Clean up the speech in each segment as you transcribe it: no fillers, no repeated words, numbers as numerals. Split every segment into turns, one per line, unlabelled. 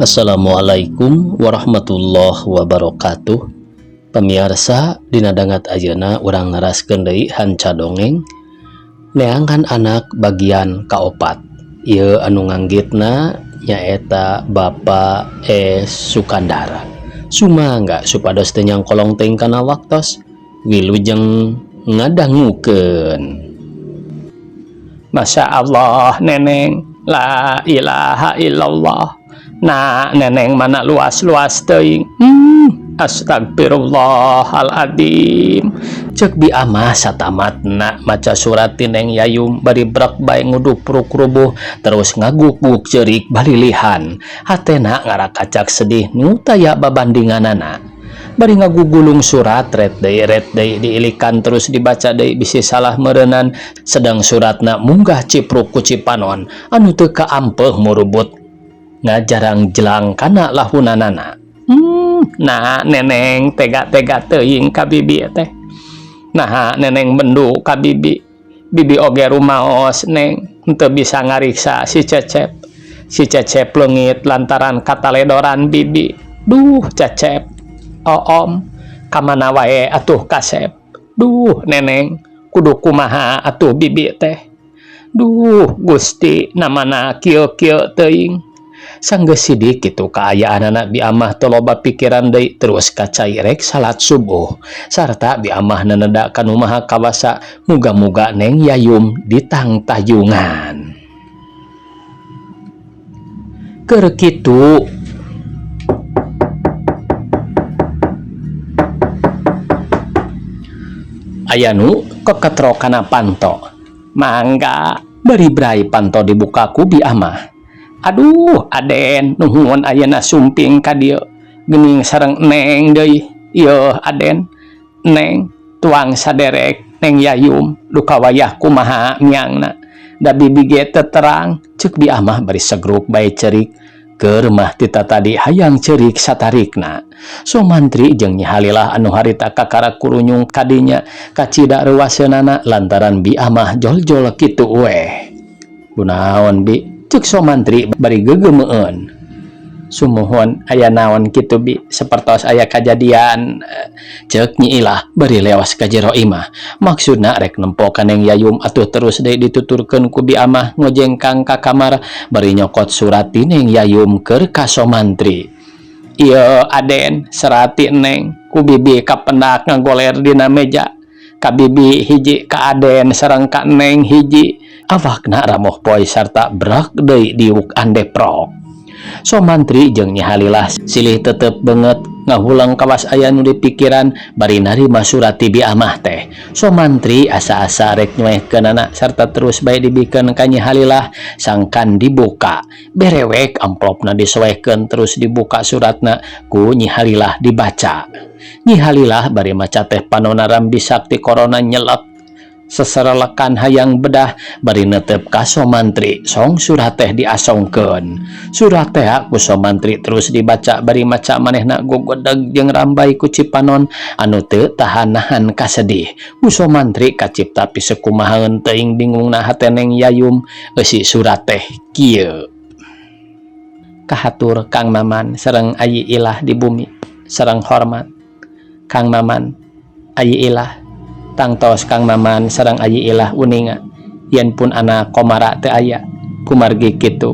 Assalamualaikum warahmatullahi wabarakatuh. Pamiarsa dina dangat ayeuna urang neraskeun deui hanca dongeng neangan anak bagian kaopat. Ieu anu nganggitna nyaeta Bapak S Sukandar. Sumangga supados teu nyangkolong teuing kana waktos wilujeng ngadangukeun.
Masya Allah neneng la ilaha illallah. Nah neneng mana luas-luas teuing. Astagfirullahaladzim.
Cek bi amah satamatna maca surat ti Neng Yayum bari brek bae ngudupruk rubuh terus ngaguk-guk ceurik balilihan. Hatena ngarakacak sedih nu taya babandinganana. Bari ngagugulung surat ret deui diilikan terus dibaca deui bisi salah meureunan sedang suratna munggah cipruk ku cipanon anu teu kaampeuh murubut ngajarang jelang kana lahunanana.
Nah neneng tega-tega teuing ka bibi teh. Nah neneng bendu ka bibi. Bibi oge rumaos neng henteu bisa ngariksa si Cecep. Si Cecep leungit lantaran kataledoran bibi. Duh Cecep. Oom kamana wae atuh kasep. Duh neneng kudu kumaha atuh bibi teh. Duh Gusti namana kieu-kieu teuing.
Sanggeus sidik kitu kaayaanana bi amah teu loba pikiran deui terus kacai rek salat subuh sarta bi amah neneda ka nu maha kawasa muga-muga Neng Yayum ditangtayungan. Keur kitu aya nu keketro kana panto.
Mangga
bari brai panto dibuka ku bi amah.
Aduh Aden nuhun ayeuna sumping ka dieu geuning sareng neng deui. Ieu Aden neng tuang saderek Neng Yayum duka wayah kumaha miangna da bibi ge teu terang.
Ceuk bi amah bari segruk bae ceurik. Keur mah tita tadi hayang ceurik satarikna. Somantri jeung Nyi Halilah anu harita kakara kurunyung kadinya kacida reuwaseunana lantaran bi amah jol-jol kitu weh. Kunaon bi? Ceuk Somantri bari geugeumeun.
Sumuhun aya naon kitu bi sapertos aya kajadian.
Ceuk Nyi Ilah bari lewas ka jero imah. Maksudna rek nempo ka Neng Yayum atuh terus deui dituturkeun ku bi amah ngojengkang ka kamar bari nyokot surat ti Neng Yayum keur ka Somantri.
Ieu Aden serati Neng ku bibi kapendak ngagoler dina meja. Ka bibi hiji ka Aden sareng ka Neng hiji.
Awakna ramoh poe sarta brak deui diuk andeprok. Somantri jeung Nyi Halilah silih tetep beungeut ngahulang kawas aya nu dipikiran bari narima surat ti bi amah teh. Somantri asa-asa rek nyuehkeunana sarta terus bae dibikeun ka Nyi Halilah sangkan dibuka. Berewek amplopna disoehkeun terus dibuka suratna ku Nyi Halilah dibaca. Nyi Halilah bari maca teh panona rambisak ti korona nyelek seserelekan hayang bedah bari netep ka Somantri song surat teh diasongkeun. Surat teh ku Somantri terus dibaca bari maca manehna gogodeg jeung rambai ku cipanon anu teu tahan-nahan kasedih. Ku Somantri kacipta pisekumahaeun teuing bingungna hate Neng Yayum eusi surat teh kieu.
Kahatur Kang Maman sareng Ayi Ilah di bumi sareng hormat. Kang Maman Ayi Ilah tangtos Kang Maman sareng Ayi Ilah uninga yen pun anak komara teu aya kumargi kitu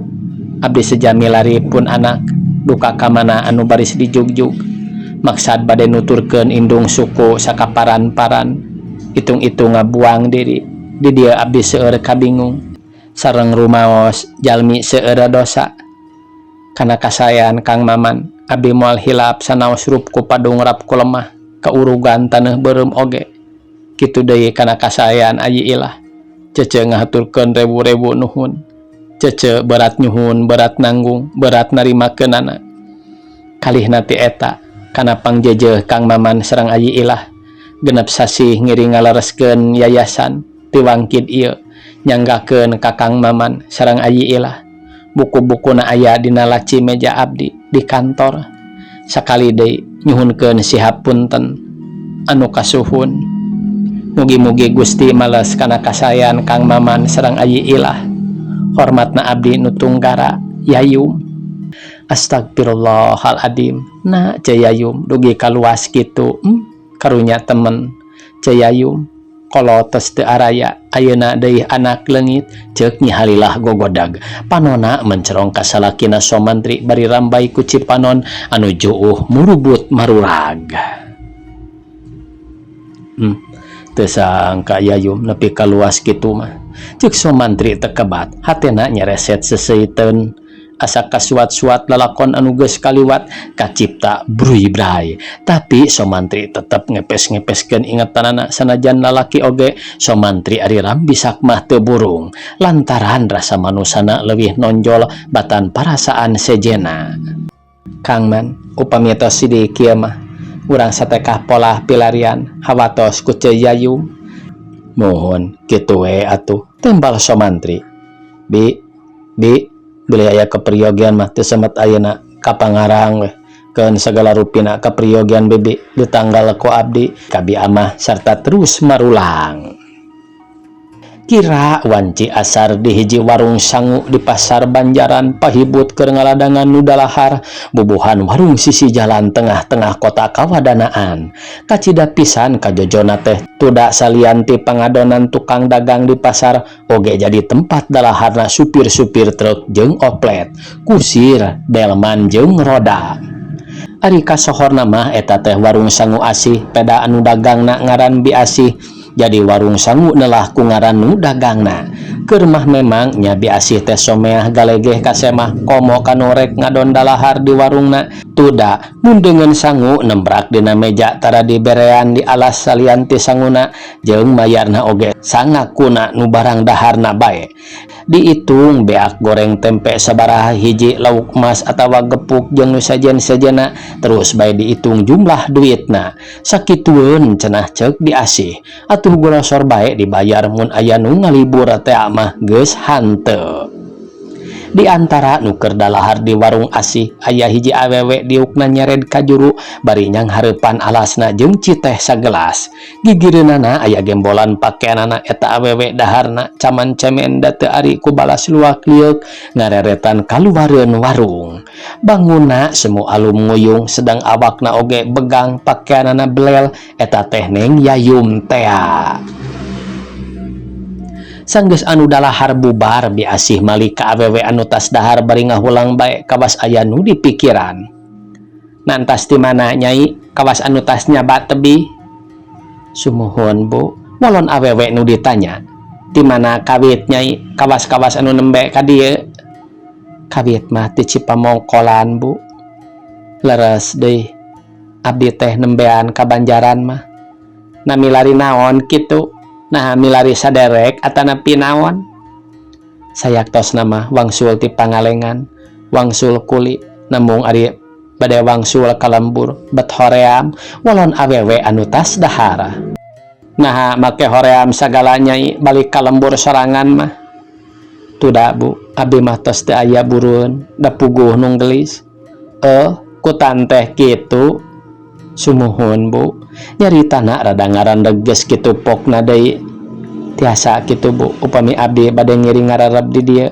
abdi sejami lari pun anak duka kamana anu baris dijugjug maksad bade nuturkeun indung suku sakaparan-paran hitung-hitung ngabuang diri di dieu abdi seueur kabingung sareng rumaos jalmi seueur dosa kana kasayan Kang Maman abdi moal hilap sanaos rup ku padungrap ku lemah kaurugan taneuh beureum oge kitu deui kana kasayan Ayi Ilah cece ngahaturkeun rebu-rebu nuhun cece berat nyuhun berat nanggung berat narimakeunana kalihna ti eta kana pangjejeh Kang Maman sareng Ayi Ilah genep sasih ngiring ngalereskeun yayasan tiwangkid ieu nyanggakeun ka Kang Maman sareng Ayi Ilah buku-bukuna aya dina laci meja abdi di kantor sakali deui nyuhunkeun sihab punten anu kasuhun. Mugi-mugi Gusti males kana kasayan Kang Maman sareng Ayi Ilah. Hormatna abdi nu tunggara Yayum. Astagfirullahaladzim, nah Ceu Yayum dugi kaluas kitu, karunya temen Ceu Yayum kolot tos teu araya ayeuna deui anak leungit, ceuk Nyi Halilah gogodag panona mencerong ka salakina Somantri bari rambay ku cipanon anu juuh murubut marurag. Teu sangka Yayum nepi ka luas kitu mah, ceuk Somantri teu kebat hatena nyereset seseuiteun asa kasuat-suat lalakon anu geus kaliwat kacipta bruy-bray, tapi Somantri tetep ngepes-ngepeskeun ingetanana sanajan lalaki oge Somantri ari rambisak mah teu burung lantaran rasa manusana leuwih nonjol batan parasaan sejenna. Kang Man, upami tos sidik kieu mah urang satekah polah pilarian hawatos ku Ceu Yayum. Muhun, kitu we atuh, tembal Somantri. Bi, bi, bilih aya keperyogian mah teu semet ayeuna ka Pangarang weh keun sagala rupina kaperyogian bibi ditanggal ku abdi ka bi amah sarta terus marulang. Kira wanci asar di hiji warung sangu di pasar Banjaran pahibut keur ngaladangan nu dalahar bubuhan warung sisi jalan tengah-tengah kota kawadanaan. Kacida pisan kajojona teh tuda salian ti pangadonan tukang dagang di pasar oge jadi tempat dalaharna supir-supir truk jeung oplet, kusir, delman jeung roda. Ari kasohorna mah eta teh warung sangu Asih peda anu dagangna ngaran Bi Asih, jadi warung sangu nelah ku ngaran nu dagangna. Keur mah memang nya Bi Asih teh someah galegeh ka semah komo kanu rek ngadon dalahar di warungna. Tuda mun deungeun sangu nembrak dina meja tara diberean di alas salian ti sanguna jeung mayarna oge sangakuna nu barang daharna bae. Diitung beak goreng tempe sabaraha hiji, lauk emas atawa gepuk jeung nu sejen-sejenna, terus bae diitung jumlah duitna. Sakitueun cenah ceuk Bi Asih. Atuh golosor bae dibayar mun aya nu ngalibur teh mah geus hanteu. Di antara nu keur dalahar di warung Asih aya hiji awewe diukna nyered ka juru bari nyanghareupan alasna jeung citeh sagelas. Gigireunana aya gembolan pakeanana eta awewe daharna caman cemen da teu ari ku balas luak lieuk ngareretan kaluareun warung. Bangunna semu alum nguyung sedang awakna oge begang pakeanana belel eta teh Neng Yayum tea. Sanggeus anu dalahar bubar, Bi Asih malik ka awewe anu tas dahar bari ngahulang bae kawas aya nu dipikiran. Nantas ti mana Nyai kawas anu tas nyaba tebih? Sumuhun Bu, walon awewe nu ditanya. Ti mana kawit Nyai kawas-kawas anu nembe ka dieu? Kawit mah ti Cipamongkolan Bu. Leres deui abdi teh nembean ka Banjaran mah. Na milari naon kitu? Nah milari saderek atanapi naon? Sayaktosna mah wangsul ti Pangalengan, wangsul kuli, namung ari bade wangsul ka lembur bet hoream, walon awewe anu tas dahar. Naha make hoream sagala Nyai balik ka lembur sorangan mah? Tuda Bu, abdi mah tos teu aya burueun da puguh nunggelis. Kutan teh kitu? Sumuhun Bu, nyaritana rada ngarandeg geus kitu pokna deui. Tiasa kitu Bu upami abdi bade ngiring ngarareb di dieu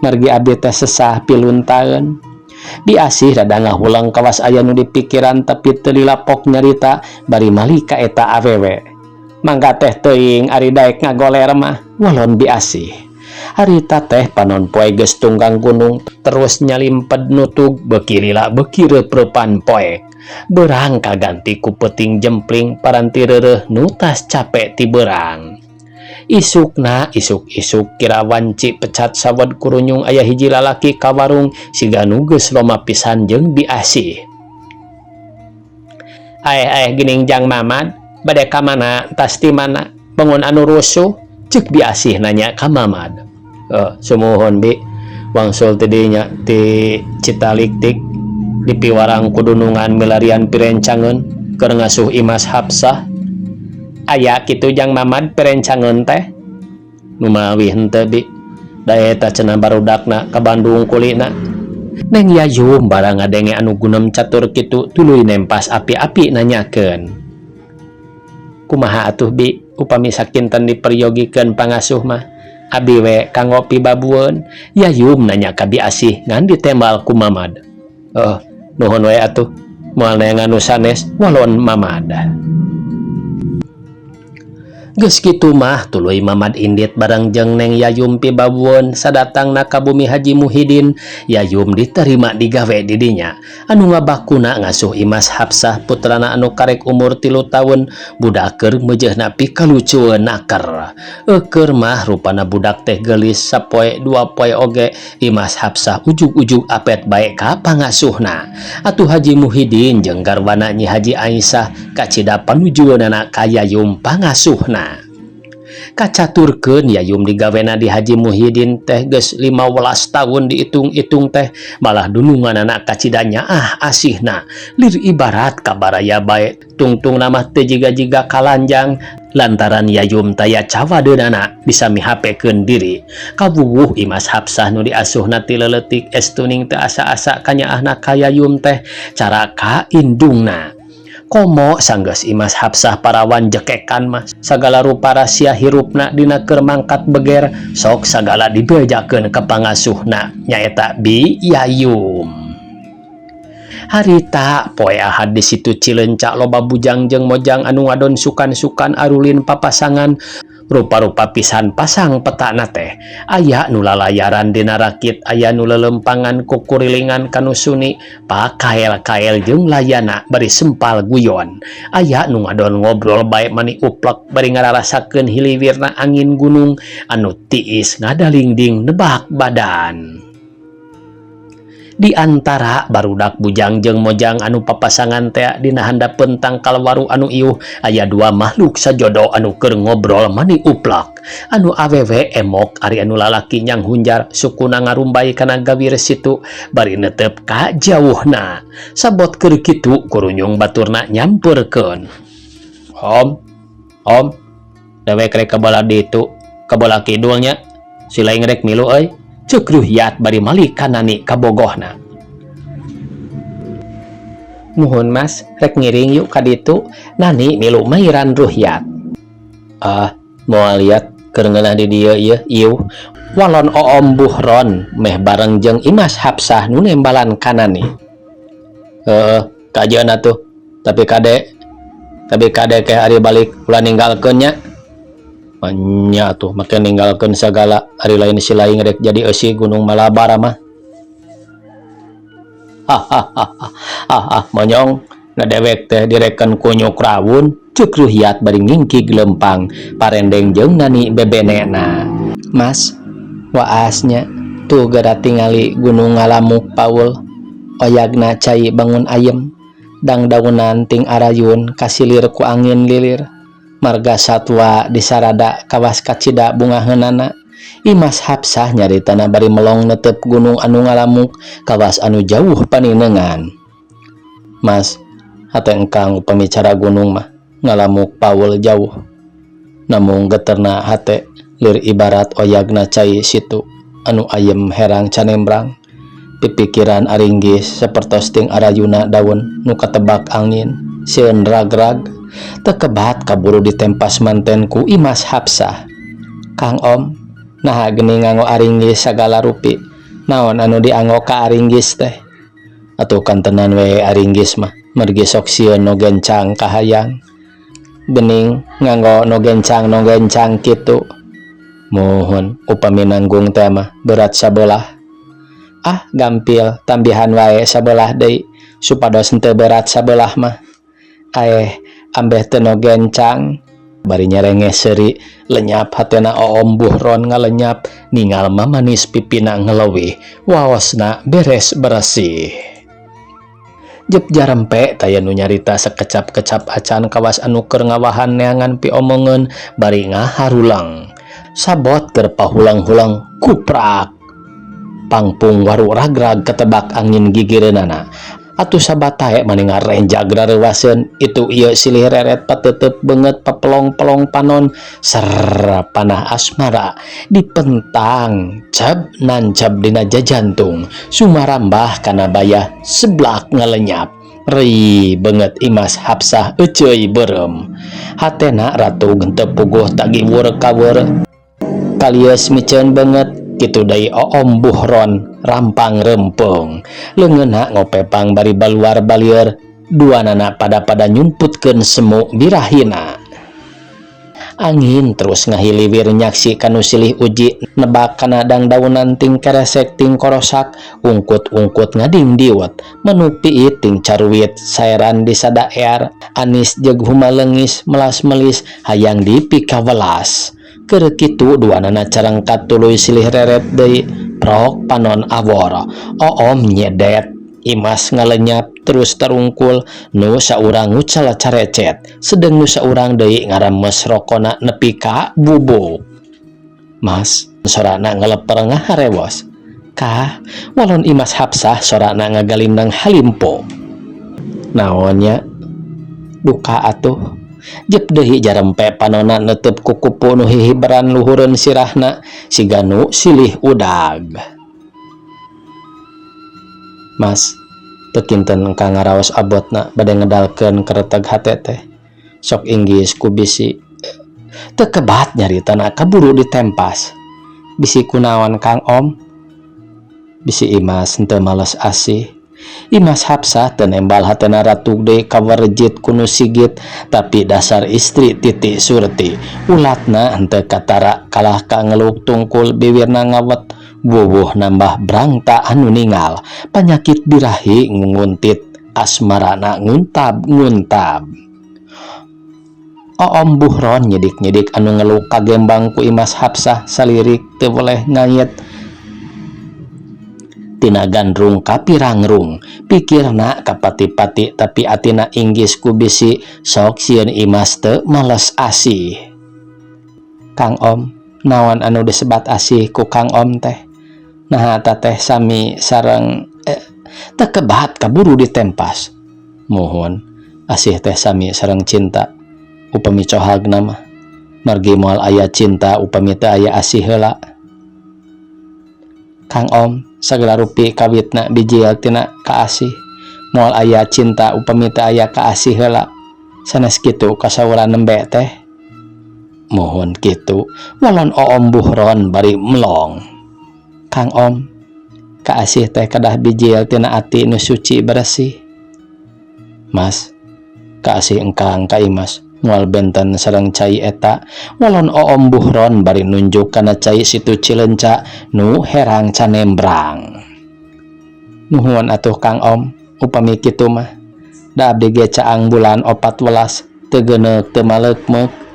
margi abdi teh sesah piluntaeun. Bi Asih rada ngahulang kawas aya nu dipikiran tapi teu lila pok nyarita bari malik ka eta awewe. Mangga teh teuing ari daek ngagoler mah, walon Bi Asih. Harita teh panon poe geus tunggang gunung terus nyalimped nutug beuki lila beuki reupreupan poek. Beurang kaganti ku peuting jempling paranti reureuh nu tas cape ti beurang. Isukna isuk-isuk kira wanci pecat sawed kurunyung aya hiji lalaki ka warung siga nu geus loma pisan jeung Bi Asih. Aeh aeh geuning Jang Mamad, bade ka mana tas ti mana bangun anu rusuh? Ceuk Bi Asih nanya ka Mamad. Sumuhun Bi, wangsul ti dinya ti Citaliktik di piwarang kudunungan milarian pirencangeun keur ngasuh Imas Hapsah. Aya kitu Jang Mamad pirencangeun teh? Numawi henteu Bi, da eta cenah barudakna ka Bandung kulina. Neng Yayum barang ngadenge anu gunem catur kitu tuluy nempas api-api nanyakeun. Kumaha atuh Bi upami sakinten diperyogikeun pangasuh mah? Abi we kanggo pibabueun. Yayum nanya ka Bi Asih ngan ditembal ku Mamad. Oh, nuhun we atuh. Moal neangan nu sanes walon Mamad. Geus kitu mah tuluy Mamad indit bareng jeung Neng Yayum pibawueun sadatangna ka bumi Haji Muhidin. Yayum diterima digawe di dinya. Anu ngabakuna ngasuh Imas Hapsah putrana anu karek umur 3 taun budak keur meujeuhna pikalucueun naker. Eukeur mah rupana budak teh geulis sapoe dua poe oge Imas Hapsah ujug-ujug apet bae ka pangasuhna. Atuh Haji Muhidin jeung garwana Nyi Haji Aisyah kacida panujueunana ka Yayum pangasuhna. Kacaturkeun Yayum digawena di Haji Muhidin teh geus 15 tahun diitung-itung teh malah dununganana kacida nyaah asihna lir ibarat kabaraya bae tungtungna mah teu jiga-jiga kalanjang lantaran Yayum taya cawadeunana bisa mihapekeun diri. Kawuwuh Imas Hapsah nu diasuhna ti leuletik estuning teu asa-asa kanyaahna ka Yayum teh cara ka indungna. Komo sanggeus Imas Hapsah parawan jekekan mah sagala rupa rahasia hirupna dina keur mangkat beger sok sagala dibejakeun ka pangasuhna nyaeta Bi Yayum. Harita poe Ahad di situ Cileunca loba bujang jeung mojang anu ngadon sukan-sukan arulin papasangan rupa-rupa pisan pasang petana teh aya nu lalayaran dina rakit aya nu lelempangan kukurilingan kanu suni pakael-kael jeung layana bari sempal guyon aya nu ngadon ngobrol bae mani uplek bari ngararasakeun hiliwirna angin gunung anu tiis ngadalingding nebak badan. Di antara barudak bujang jeung mojang anu papasangan tea dina handapeun tangkal waru anu iuh aya dua makhluk sajodo anu keur ngobrol mani uplak anu awewe emok ari anu lalaki nyang hunjar sukuna ngarumbay kana gawir situ bari netep ka jauhna sabot keur kitu kurunyung baturna nyampeurkeun. Om, om, dewek rek ka bola ditu ka bola kidulnya si lain rek milu euy. Ceuk Ruhyat bari malik ka Nani kabogohna. Nuhun mas, rek ngiring yuk ka ditu. Nani milu mairan Ruhyat. Ah, moal liat keur ngeunah di dieu ieu iuh. Walon Oom Buhron meh bareng jeung Imas Hapsah nu nembalan ka Nani. Heeh, kajeun atuh. Tapi kade keh ari balik ulah ninggalkeun nya. Nya atuh make ninggalkeun sagala ari lain si lain rek jadi eusi Gunung Malabar mah. Hahaha, monyong na dewek teh direken kunyuk rawun ceuk Ruhyat bari ngingkig lempang parendeng jeung Nani bebenena. Mas, waasnya tuh geura tingali gunung ngalamuk paul oyagna cai bangun ayem dangdaunan ting arayun kasilir ku angin lilir. Marga satwa disarada kawas kacida bungaheunana. Imas Hapsah nyaritana bari melong netep gunung anu ngalamuk kawas anu jauh paninengan. Mas, hate engkang upami cara gunung mah ngalamuk paul jauh. Namung geterna hate lir ibarat oyagna cai situ anu ayem herang canembrang. Pipikiran aringgis sapertos ting arayuna daun nu katebak angin sieun rag-rag. Tekebat kaburu ditempas manten ku Imas Hapsah. Kang Om, naha geuning nganggo aringgis sagala rupi. Naon anu dianggo ka aringgis teh? Atuh kantenan we aringgis mah, mergi sok sieun nu gencang kahayang. Gening nganggo nu gencang-nu gencang kitu. Muhun upami nanggung teh mah berat sabelah. Ah, gampil tambihan wae sabelah deui supados henteu berat sabelah mah. Aeh, ambeh teu nu gencang bari nyerenge seuri lenyap hatena Oom Buhron ngalenyap ningal mamanis pipina ngeleuwih waosna beres beresih. Jep jarempe taya nu nyarita sekecap-kecap acan kawas anu keur ngawahan neangan piomongeun bari ngaharulang. Sabot keur pahulang-hulang kuprak. Pangpung waru ragrag ketebak angin gigireunana. Atuh sabatae mani ngarenjag rareuwaseun itu ieu silih reret pateuteup beungeut papelong-pelong panon ser panah asmara dipentang ceb nanceb dina jajantung sumarambah kana bayah seblak ngalenyap rei beungeut Imas Hapsah euceuy beureum hatena ratu henteu puguh tagiwur kaweur kalieus miceun beungeut.
Kitu deui Oom Buhron rampang rempeung. Leungeunna ngopepang bari baluar balieur, duanana pada-pada nyumputkeun semu birahina. Angin terus ngahiliwir nyaksi kanu silih uji nebak kana dangdaunan ting keresek ting korosak, ungkut-ungkut ngadingdiut, manuk piit ting caruit saeran di sadaear, anis jeung humalengis melas-melis hayang dipikawelas. Keur kitu duanana carengkat tuluy silih reret deui, prok panon awor. Oom nyedet, Imas ngalenyap terus tarungkul, nu saurang ngucal carecet, sedeng nu saurang deui ngaremes rokona nepi ka bubuk. Mas, sorana ngaleper ngaharewos. Kah, walon Imas Hapsah sorana ngagalinang halimpo. Naon nya? Duka atuh. Jep deui jarempe panona netep ku kupu nu hihiberan luhureun sirahna siga nu silih udag. Mas, teu kinten engkang ngaraos abotna bade ngedalkeun kereteg hate teh. Sok inggis ku bisi. Teu kebat nyaritana kaburu ditempas. Bisi kunaon, Kang Om? Bisi Imas henteu males asih. Imas Hapsah teu nembal hatena ratug deui kawarejit ku nu sigit, tapi dasar istri titi surti. Ulatna henteu katara kalah ka ngeluk tungkul biwirna ngawet. Wuwuh nambah brangta anu ningal. Panyakit birahi ngunguntit, asmarana nguntab-nguntab. Oom Buhron nyidik-nyidik anu ngeluk kagembang ku Imas Hapsah salirik teu weleh ngayet. Tina gandrung ka pirangrung, pikirna kapati-pati tapi atina inggis ku bisi sok sieun Imas teu males asih. Kang Om, naon anu disebat asih ku Kang Om teh? Naha teteh sami sareng teu kebat kaburu ditempas. Muhun, asih teh sami sareng cinta. Upami cohagna mah margi moal aya cinta upami teu aya asih heula. Kang Om, sagala rupi kawitna bijil tina kaasih. Moal aya cinta upami teu aya kaasih heula. Sanes kitu kasauran nembe teh? Muhun kitu, walon Oom Buhron bari melong. Kang Om, kaasih teh kedah bijil tina ati nu suci beresih. Mas, kaasih engkang ka Imas moal benten sareng cai eta, walon Oom Buhron bari nunjuk kana cai Situ Cileunca nu herang canembrang. Nuhun atuh, Kang Om, upami kitu mah. Da abdi ge caang bulan opat welas teu geuneuk teu maleukmeuk.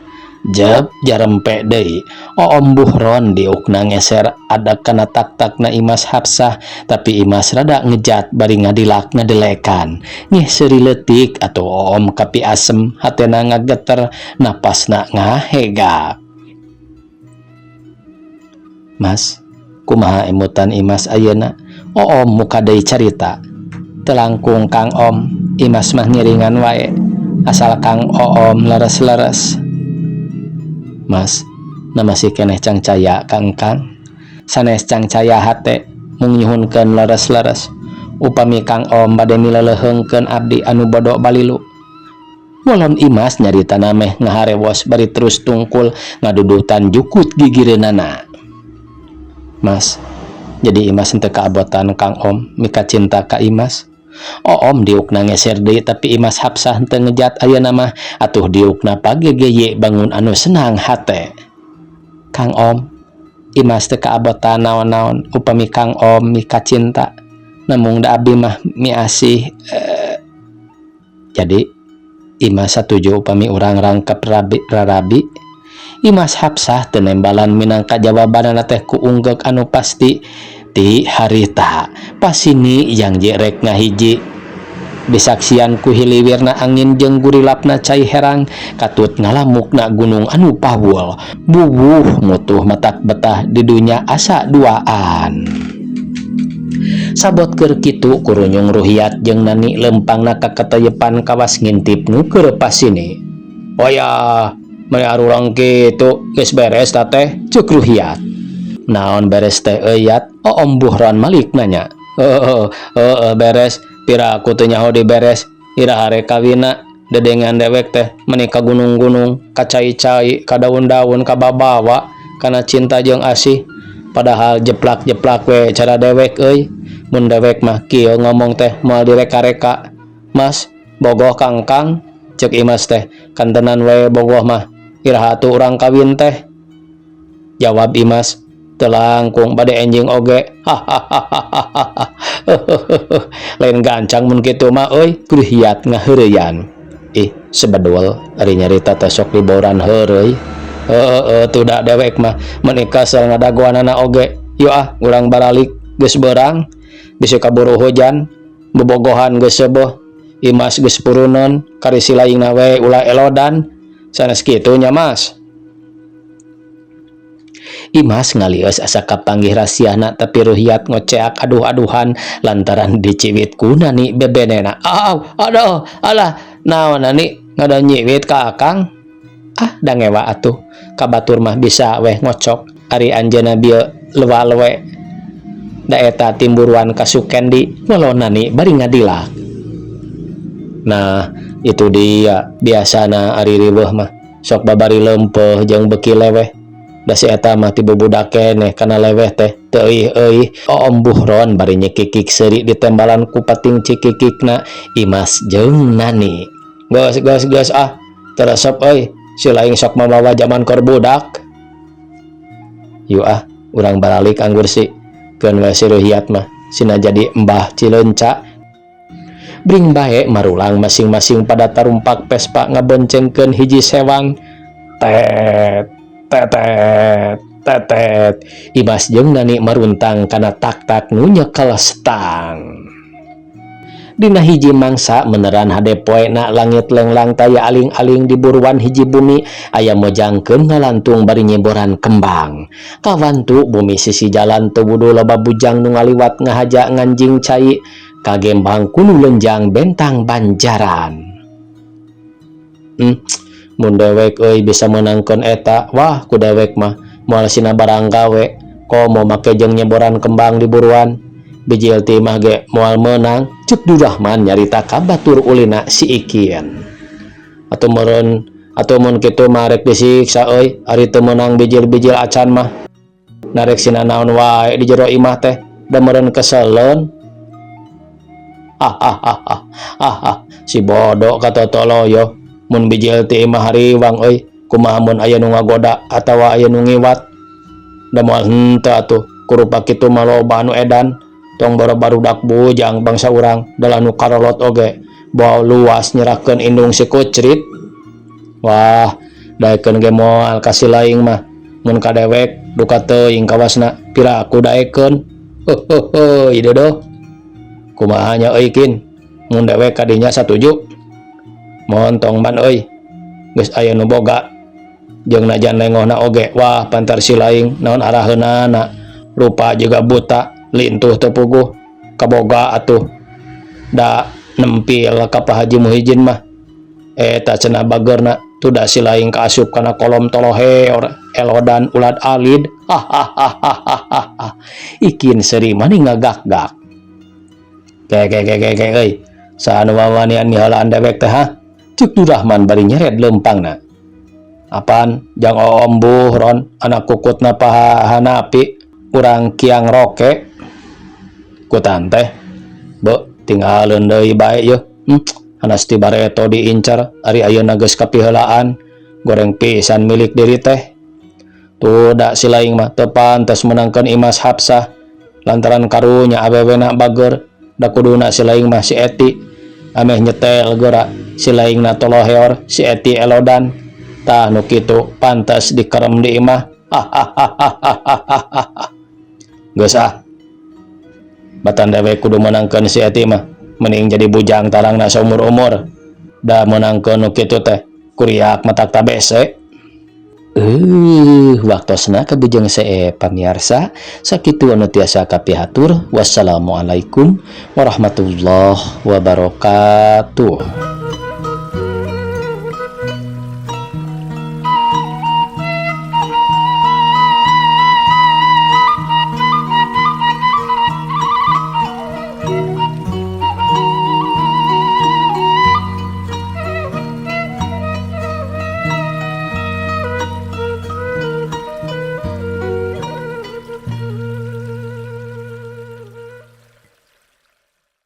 Jep jarempe deui. Oom Buhron diukna ngeser ada kana tak-takna Imas Hapsah, tapi Imas rada ngejat bari ngadilak ngadelekan. Ngeh seuri leutik atuh Oom kapi asem, hatena ngageter, napasna ngahegak. Mas, kumaha emutan Imas ayeuna? Oom muka deui carita. Teu langkung, Kang Om, Imas mah ngiringan wae. Asal Kang Oom leres-leres. Mas, na masih keneh cangcaya ka engkang? Sanes cangcaya hate, mung nyuhunkeun leres-leres. Upami Kang Om bade mileleuheungkeun abdi anu bodo balilu. Walon Imas nyaritana meh ngaharewos bari terus tungkul ngadudutan jukut gigireunana. Mas, jadi Imas henteu kaabotan Kang Om mika cinta ka Imas? Oom diukna ngeser deui, tapi Imas Hapsah henteu ngejat ayeuna mah atuh diukna pagegeye bangun anu senang hate. Kang Om, Imas teu kaabotan naon-naon upami Kang Om mika cinta. Namung da abdi mah miasih jadi Imas satuju upami urang rangkep rabi rarabi. Imas Hapsah teu nembalan minangka jawabanana teh ku unggeuk anu pasti ti harita. Pasini yang rek ngahiji disaksian ku hiliwirna angin jeung gurilapna cai herang katut ngalamukna gunung anu pawul. Bubuh mutuh matak betah di dunya asa duaan. Sabot keur kitu kurunyung Ruhiat jeung Nani lempangna kaketeyepan kawas ngintip nu keur pasini. "Oya, meni arurang kitu, geus beres ta teh?" ceuk Ruhiat. "Naon beres teh euy, Yat?" Oom Buhron malik nanya. "Heeh, heeh beres, pira aku teu nyaho diberes, iraha rek kawinna, dedengan dewek teh meni ka gunung-gunung, ka cai-cai, ka daun-daun, ka babawa, kana cinta jeung asih."
Padahal jeplak-jeplak we cara dewek euy. Mun dewek mah kieu ngomong teh moal direka-reka. Mas, bogoh ka engkang, ceuk Imas teh. Kantenan we bogoh mah. Iraha atuh urang kawin teh? Jawab Imas, teu langkung bade enjing oge. Hahahaha. Lain gancang mun kitu mah euy, Ruhiyat ngaheureyan. Ih, sebedul ari nyarita teh sok diboran heureuy. Heeh, tuh da dewek mah meuni kesel ngadagoanana oge. Yuk ah, urang baralik geus beurang. Bisi kaburu hujan, bobogohan geus seubeuh. Imas geus puruneun, kari si laingna we ulah elodan. Sanes kitu nya, Mas? Imas ngalieus asa kapanggih rasiahna tapi Ruhiyat ngoceak aduh-aduhan lantaran diciwit ku Nani bebenena. Aw, aduh, alah, naon Nani ngada nyiwit ka akang? Ah, da ngewa atuh. Ka batur mah bisa weh ngocok. Ari anjeunna bieu lewa-lewe. Da eta timburuan ka Sukendi ngolo Nani bari ngadilak. Nah, itu dia biasana ari riweuh mah sok babari leumpeuh jeung beuki leweh. Da si eta mah ti bubudak keneh kana leweh teh teu euih-euih. Oom Buhron bari nyekikik seuri ditembalan ku pating cikikikna Imas jeung Nani. Geus geus geus ah, teu resep euy. Si laing sok mamawa jaman keur budak. Yuk ah, urang baralik anggur si. Keun we si Ruhiyat mah sina jadi embah Cileunca. Bring bae marulang masing-masing pada tarumpak Vespa ngaboncengkeun hiji sewang. Tet tetet tetet. Imas jeung Nani maruntang kana tak-tak nu nyekel stang. Dina hiji mangsa meneran hade poena langit lenglang taya aling-aling di buruan hiji bumi aya mojangkeun ngalantung bari nyeboran kembang. Kawantu bumi sisi jalan teu wuduh loba bujang nu ngaliwat ngahaja nganjing cai kagembang ku nu lenjang bentang banjaran. Mun dewek euy bisa meunangkeun eta, wah ku dewek mah moal sina barang gawe komo make jeung nyeboran kembang di buruan. Bijil ti mah ge moal meunang, ceuk Durahman nyarita ka batur ulina si Ikin. Atuh meureun atuh mun kitu mah rek disiksa euy ari teu meunang bijil-bijil acan mah. Narek sina naon wae di jero imah teh da meureun keseleun. Ah ah ah, si bodoh katotoloyo. Mun bijil ti imah hariwang euy, kumaha mun aya nu ngagoda atawa aya nu ngiwat? Da moal henteu atuh, kurupa kitu mah loba anu edan. Tong boro barudak bujang bangsa urang, dalah nu karolot oge bawa luas nyerahkeun indung si kucrit. Wah, daekeun ge moal ka si laing mah. Mun ka dewek duka teuing kawasna, piraku daekeun. Heuheuh, dodo. Kumaha nya euy Kin? Mun dewek kadinya satuju. Montong ban euy. Geus aya nu boga. Jeung najan lengohna oge, wah pantar si laing naon araheunana. Rupa juga buta, lintuh teu puguh. Kaboga atuh. Da nempil ka Pak Haji Muhijin mah. Eta cenah bageurna, tuh da si laing kaasup kana kolom toloheor elodan ulad alid. Hahaha. Ikin seuri mani ngagak-gak. Ke ke ke ke ke euy. Saha nu wawanian miheulaan dewek teh ha? Ceuk Durahman bari nyered leumpangna. Apan jang Oom Buhron anak kukutna Pak Hanapi urang Kiang Roke kutan teh. Be tinggalin deui bae yeuh. Hanas ti bareto diincar ari ayeuna geus kapiheulaan goreng pisan milik diri teh. Tuh da si laing mah teu pantes meunangkeun Imas Hapsah lantaran karunya awewena bager da kuduna si laing mah si Eti ameh nyetel geura si laingna toloheor si Eti elodan tah nu kitu pantes dikerem di imah. Hahaha. Geus ah, batan dewek kudu meunangkeun si Eti mah mending jadi bujang tarangna saumur-umur da meunangkeun nu kitu teh kuriak matak tabese. Waktosna kabujeng see pamiarsa, sakitu anu tiasa kapihatur. Wassalamualaikum warahmatullahi wabarakatuh.